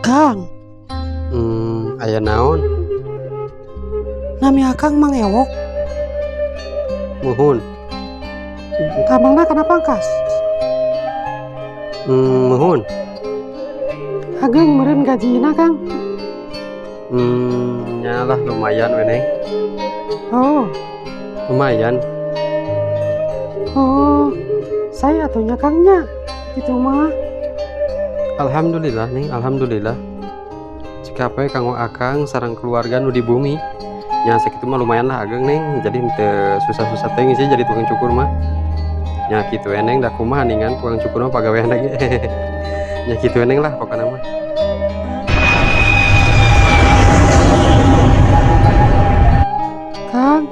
Kang. Aya naon? Nami Akang Mang Ewok. Muhun. Tamelna kana pangkas. Muhun. Ageng meureun gajina, Kang. Nyalah lumayan we, Neng. Oh. Lumayan. Oh, saya atuh nya Kang nya. Kitu mah. Alhamdulillah, Neng, alhamdulillah. Cekap we kanggo Akang sareng keluarga nu di bumi. Nya sakitu mah lumayan lah ageng, Neng. Jadi henteu susah-susah teuing sih jadi tukang cukur mah. Nya kitu we, Neng, da kumaha ningan tukang cukur mah pagawean lagi. Nya kitu we, Neng lah pokona mah. Kang.